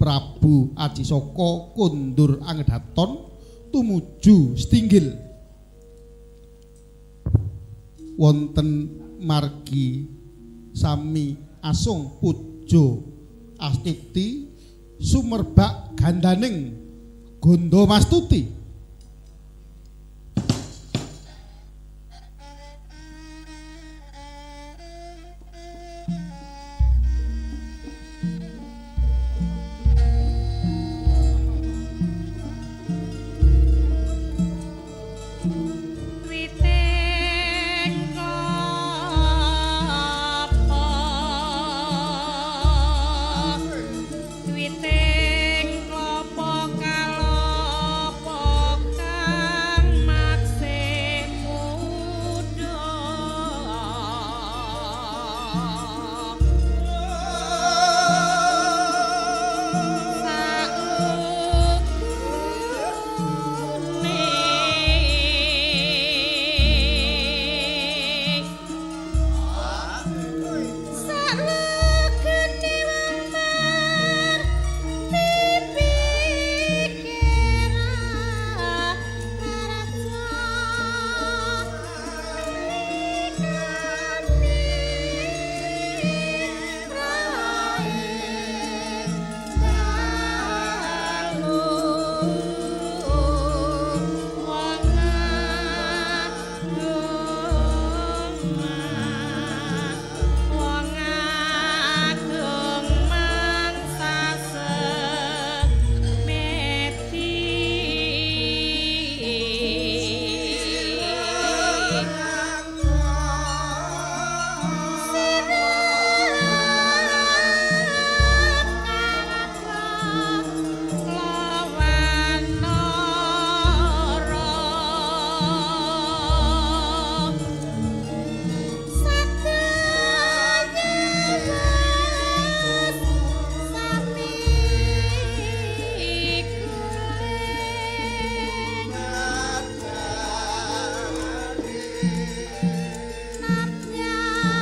Prabu Ajisaka kondur angedaton tumuju Stinggil. Wonten margi sami asung pujo astuti sumerbak gandaning Gondo Mastuti.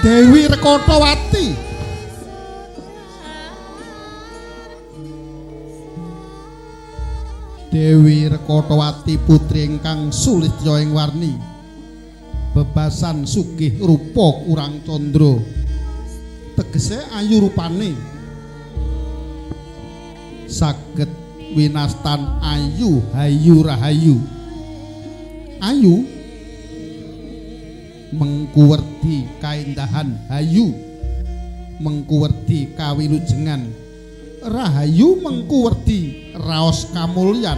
Dewi Rekotawati. Dewi Rekotawati putri ingkang sulistya ing warni, bebasan sugih rupa kurang candra, tegese ayu rupane, saged winastan ayu hayu rahayu. Ayu mengkuwerdi kaendahan, hayu mengkuwerdi kawilujengan, rahayu mengkuwerdi raos kamulyan.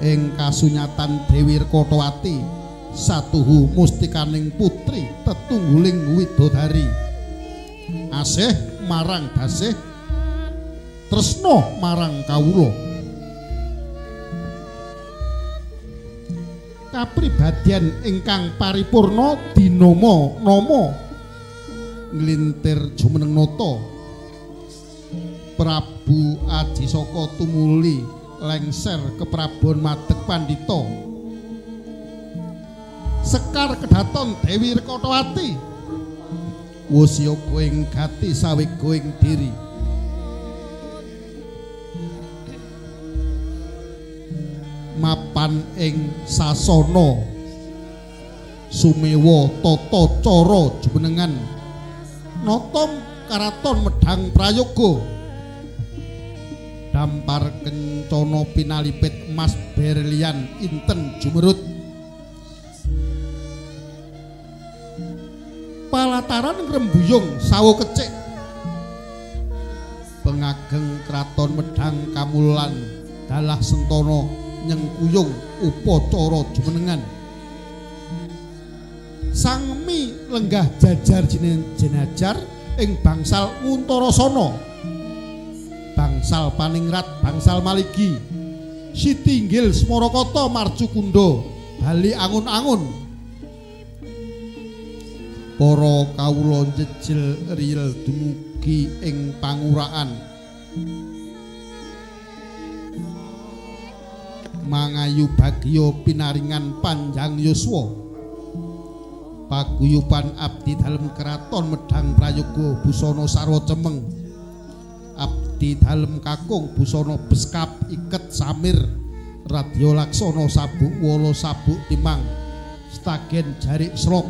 Ing kasunyatan Dewi Rekotawati satuhu mustikaning putri tetungguling widodari, asih marang dasih, tresna marang kawula. Kapribadian ingkang paripurna dinama nama nglintir jumeneng nata. Prabu Ajisaka tumuli lengser keprabon madeg pandhita. Sekar kedaton Dewi Rekotawati wus yoga ing gati sawega ing diri. Mapan ing sasana sumewa tata cara jumenengan nata karaton Medhang Prayoga, dampar kencana pinalipit emas berlian inten jumerut. Palataran ngrembuyung sawo kecik pengageng kraton Medhang Kamulan dalah sentana nyengkuyung upacara jumenengan. Sangmi lenggah jajar jenajar ing bangsal Untarasana, bangsal Paningrat, bangsal Maligi, Sitinggil Smarakata Marcukunda, Bali angun-angun. Para kawula njejel riyel dumugi ing panguraan. Mangayu bagya pinaringan panjang yuswa. Paguyuban abdi dalem keraton Medhang Prayoga busana sarwa cemeng. Abdi dalem kakung busana beskap iket samir radya laksana sabuk wala sabuk timang stagen jarik slok.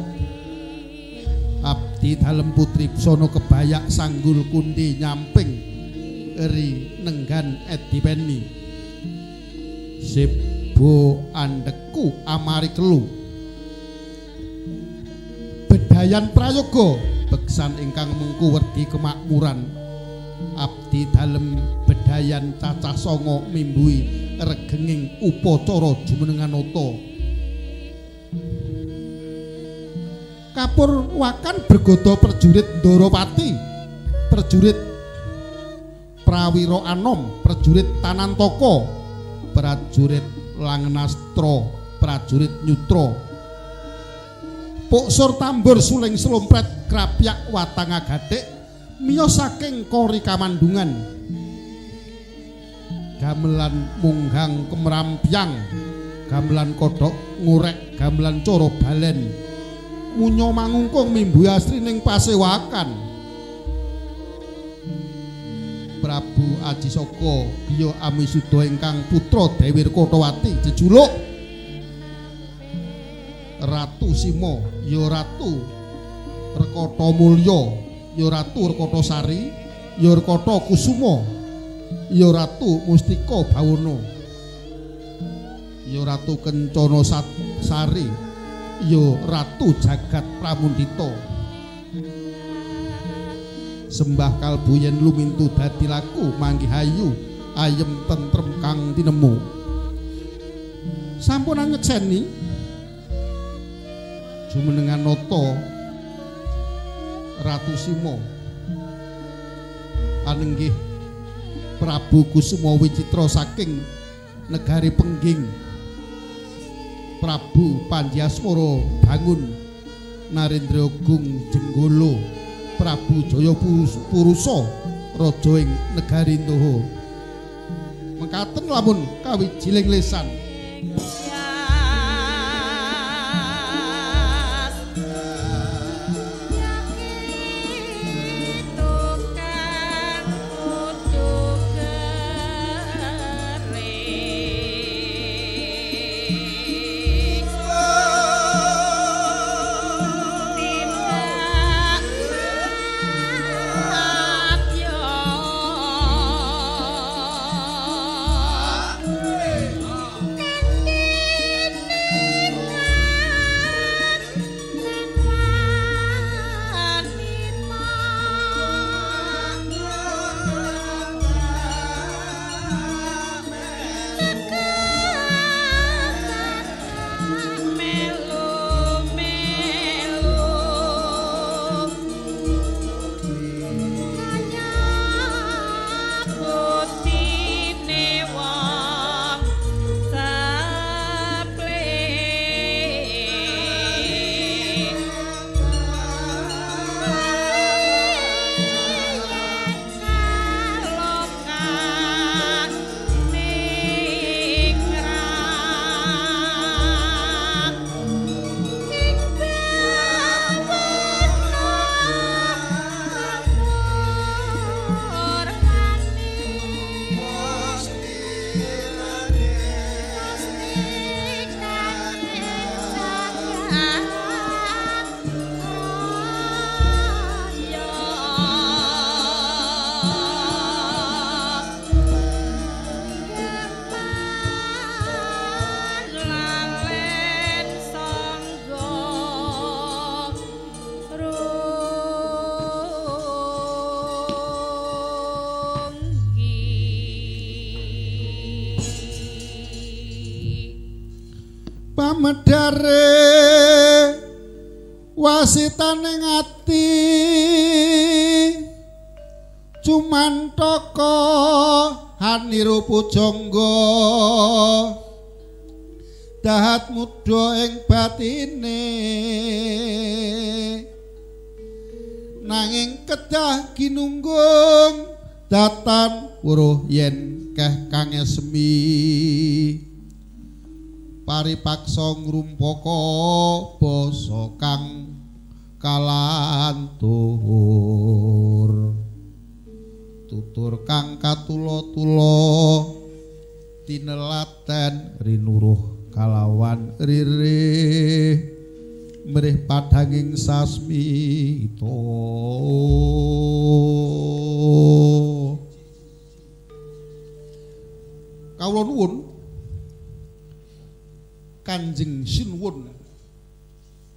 Abdi dalem putri busana kebayak sanggul kundi nyamping eri nenggan edipeni sebo andeku amari kelu. Bedayan prayoga beksan ingkang mengku werdi kemakmuran. Abdi dalem bedayan cacah songo mimbui regenging upacara jumenengan nata. Kapurwakan bergoda prajurit Ndorowati, prajurit Prawira Anom, prajurit Tanantaka, prajurit Langenastra, prajurit Nyutra. Puksur tambur suling slumpret krapyak watang agathik miyos saking kori kamandungan. Gamelan munggang kemrampyang, gamelan kodhok ngurek, gamelan coro balen. Munyo mangungkung mimbu asri ning pasewakan. Prabu Aji Saka Biya Amisuda ingkang putra Dewi Rekotawati jejuluk Ratu Sima, ya Ratu Rekata Mulya, ya Ratu Rekata Sari, ya Rekata Kusuma, ya Ratu Mustika Bawana, ya Ratu Kencana Sari, ya Ratu Jagat Pramundita. Sembah kalbu yen lumintu dadi laku manggih ayu ayem tentrem kang tinemu. Sampun anyekseni jumenengan nata Ratu Sima anenggih Prabu Kusuma Wicitra saking negari Pengging. Prabu Panji Asmara bangun Narendra Gung Jenggolo, Prabu Jaya Purusa raja ing negari Ndoho. Mekaten lamun kawijiling lesan. Pamedare wasitane ati cumantaka haniru pujangga dahat mudha ing batine nanging kedah ginunggung datan weruh yen keh kang esmi paripaksa ngrumpaka basa kang kalantur. Tutur kang katula-tula tinelaten rinuruh kalawan ririh mrih padhanging sasmita. Kawula nuwun Kanjeng Sinuwun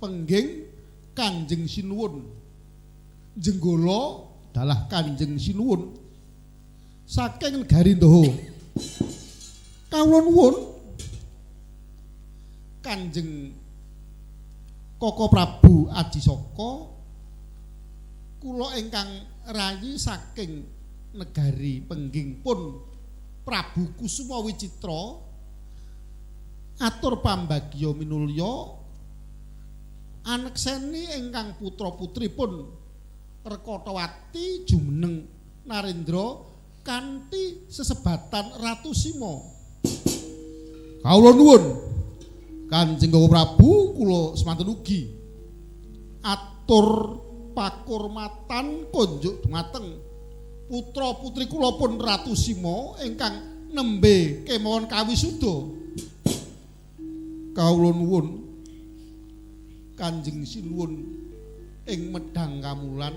Pengging, Kanjeng Sinuwun Jenggala dalah Kanjeng Sinuwun saking negari Ndoho. Kawula nuwun Kanjeng Koko Prabu Aji Saka, kula ingkang rayi saking negari Pengging pun Prabu Kusuma Wicitra atur pambagya minulya anekseni ingkang putra-putri pun Rekotawati jumeneng Narendra kanthi sesebatan Ratu Sima. Kawula nuwun Kanjeng Koko Prabu, kula semanten ugi atur pakurmatan konjuk dumateng putra-putri kula pun Ratu Sima ingkang nembe kemawon kawisuda. Kawula nuwun Kanjeng Sinuwun ing Medhang Kamulan,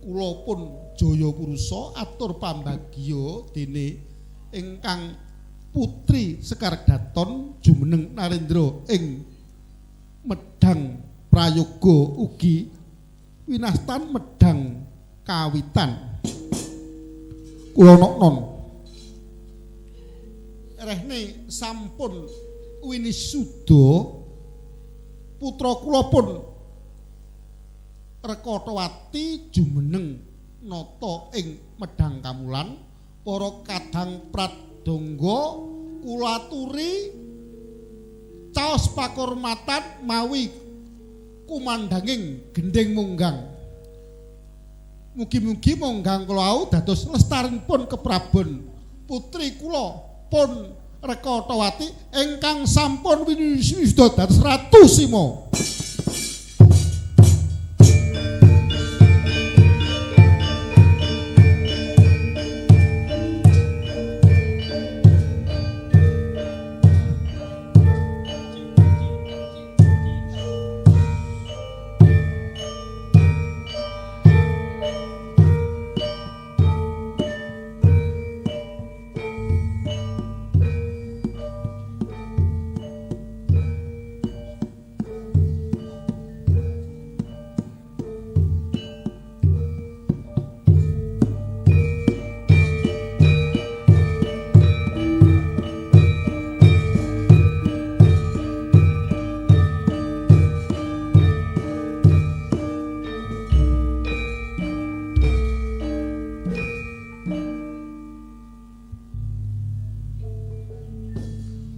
kula pun Jaya Purusa atur pambagya dene ingkang putri Sekar Daton jumeneng Narendra ing Medhang Prayoga ugi winastan Medhang Kawitan. Kula noknon rehne sampun winisuda putra kula pun Rekotawati jumeneng nata ing Medhang Kamulan, para kadang pradangga kula aturi caos pakurmatan mawi kumandhanging gendhing munggang. Mugi-mugi munggang kula wau dados lestarinipun keprabon putri kula pun Rekotawati ingkang sampun winisuda dados Ratu Sima.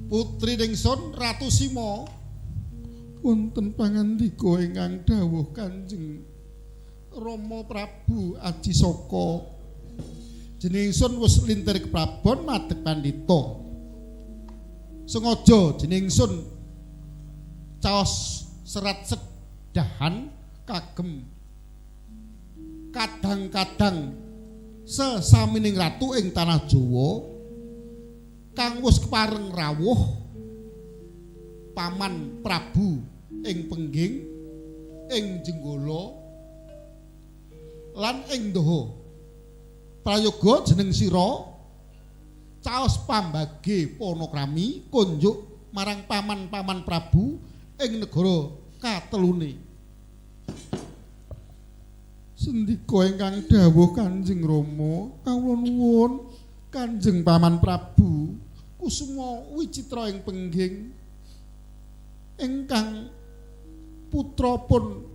Putri ningsun Ratu Sima, wonten pangandika ingkang dawuh Kanjeng Rama Prabu Aji Saka. Jeneng ingsun wis lintir keprabon madeg pandhita. Sengaja jeneng ingsun caos serat sedahan kagem kadang-kadang sesamining ratu ing tanah Jawa kang wis kepareng rawuh Paman Prabu ing Pengging, ing Jenggala lan ing Ndoho. Prayoga jeneng sira caos pambage panakrami konjuk marang paman-paman Prabu ing negara katelune. Sendika ingkang dawuh Kanjeng Rama, kawula nuwun Kanjeng Paman Prabu Kusuma Wicitra ing Pengging ingkang putra pun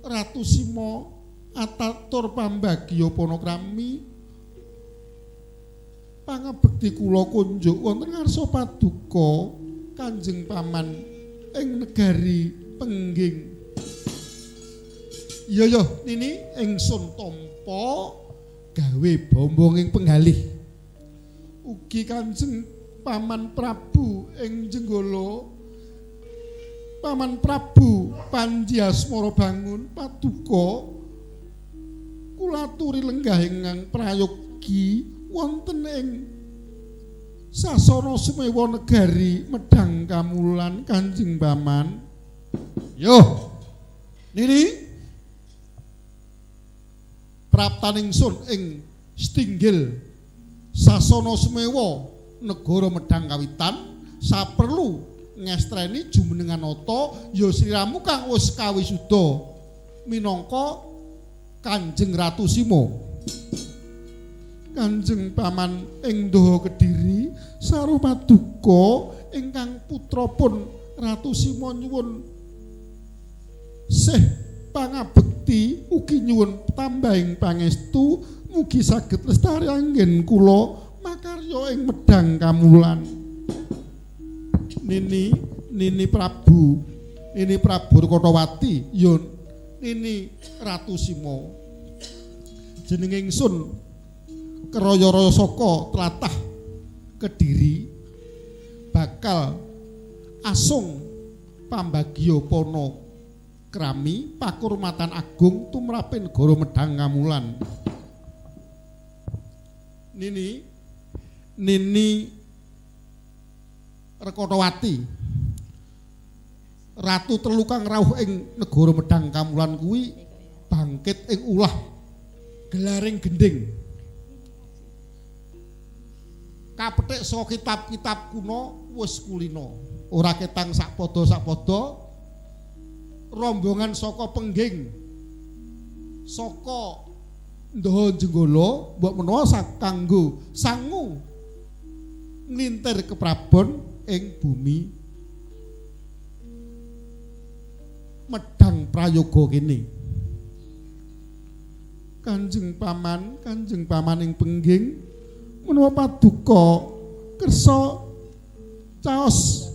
Ratu Sima atatur pambagya panakrami pangabekti kula kunjuk wonten ngarsa paduka Kanjeng Paman ing negari Pengging. Iya ya nini ingsun tampa gawe bombong ing penggalih. Ugi Kanjeng Paman Prabu ing Jenggala, Paman Prabu Panji Asmara Bangun paduka Kula aturi lenggah ingkang prayogi wonten ing sasana Sumewa negari Medang Kamulan Kanjeng Paman. Yo. Nini praptaning sun ing setinggil sasana Sumewa negara Medang Kawitan saperlu ngestreni jumenengan nata ya sliramu kang wis kawisuda minangka Kanjeng Ratu Sima. Kanjeng Paman ing Daha Kediri saru paduka ingkang putra pun Ratu Sima nyuwun sih pangabekti ugi nyuwun tambahing pangestu mugi saged lestari anggen kula makarya ing Medang Kamulan. Nini Nini Prabu Nini Prabu Rekotawati ya Nini Ratu Sima. Jenenge ingsun keraya-raya saka tlatah Kediri bakal asung pambagya pana krami pakurmatan agung tumrape negara Medang Kamulan. Nini Nini Rekotawati ratu telu kang rawuh ing negara Medang Kamulan kuwi bangkit ing ulah gelaring gending. Kapethik saka kitab-kitab kuno wis kulina. Ora ketang sakpada-sakpada rombongan saka Pengging saka Ndaha Jenggala mbok menawa kanggo sangu nglintir keprabon ing bumi Medang Prayoga kene. Kanjeng Paman, Kanjeng Paman ing Pengging menawa paduka kersa caos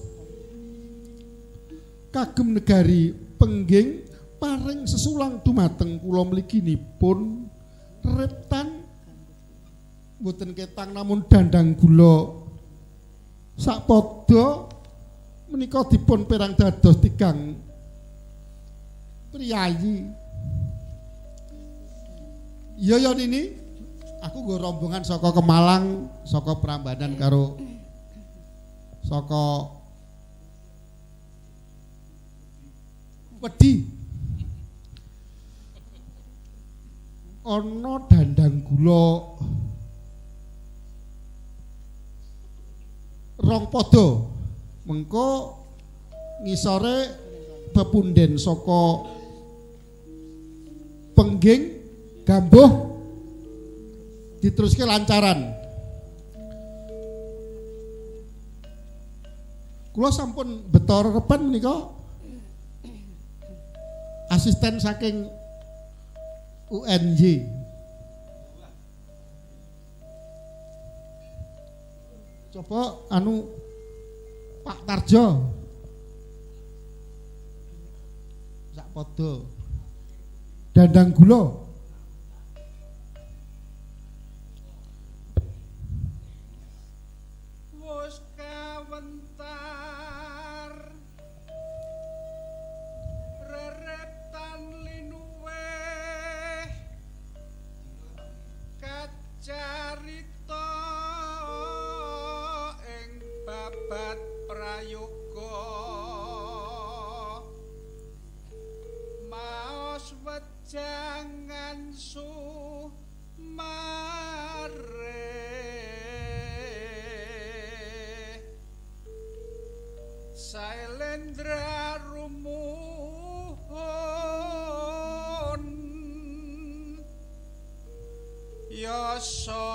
kagem negari Pengging paring sesulang dumateng kula mliginipun reptan mboten ketang namun dandang gula sakpada menika dipun perang dados tigang priyayi. Iya ya Nini, aku nggo rombongan saka Kemalang, saka Prambanan karo saka Wedi. Ana dandang gula rong pada mengko ngisore pepunden saka Pengging Gambuh diteruske lancaran. Kula sampun beto repen menika asisten saking UNJ. Coba anu Pak Tarjo. Sak padha. Dandang gula. Wis kawentar reretan linuweh kacarita ing babat prayoga maos wejangan sumare Sailendra rumuhun yasa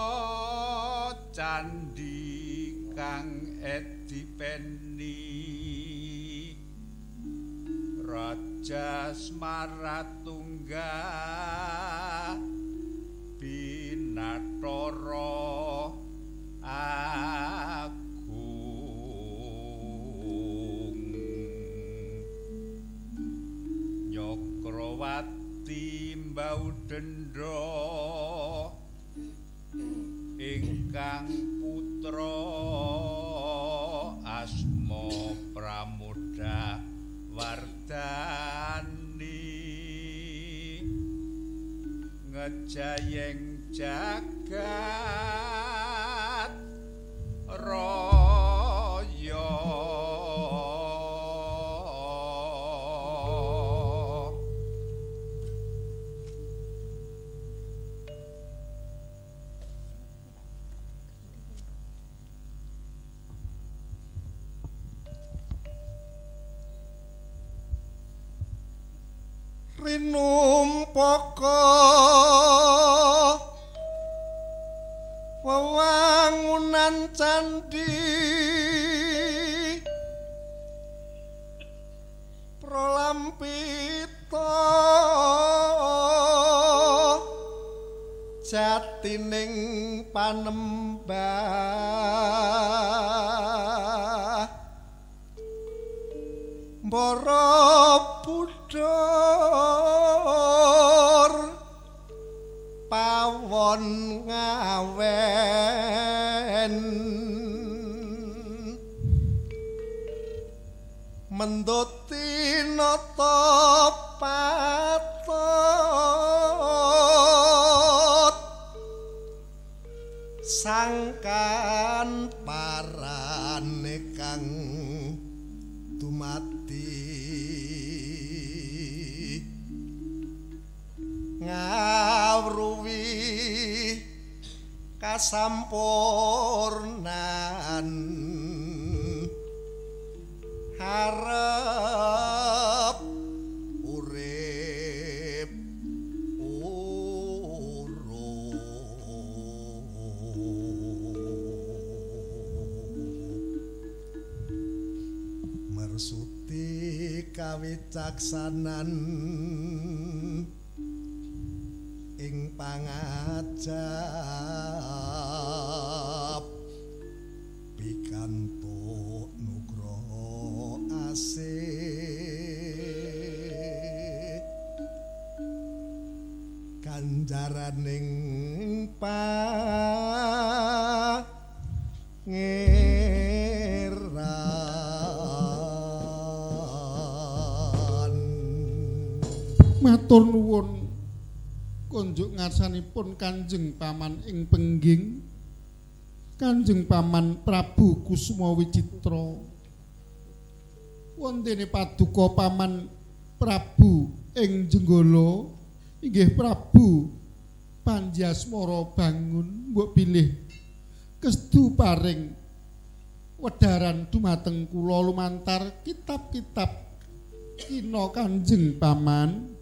candhi kang edipeni Raja Smaratungga Binathara Agung Nyakrawati mbau dendha ingkang putra asma Pramoda Wardani. Jayeng jagat raya. Rinumpaka wewangunan candhi prolampita jatining panembah Borobudur pawon ngawen mendoti nata patut sangkan parane kang dumadi ngawruhi kasampurnan harep urip urung mersuti kawicaksanan ing pangajap pikantuk nugroho asih ganjaraning pangeran. Matur nuwun konjuk ngarsanipun Kanjeng Paman ing Pengging, Kanjeng Paman Prabu Kusuma Wicitra. Wontene paduka Paman Prabu ing Jenggala inggih Prabu Panji Asmara Bangun mbok bilih kestu paring wedharan dumateng kula lumantar kitab-kitab kina Kanjeng Paman.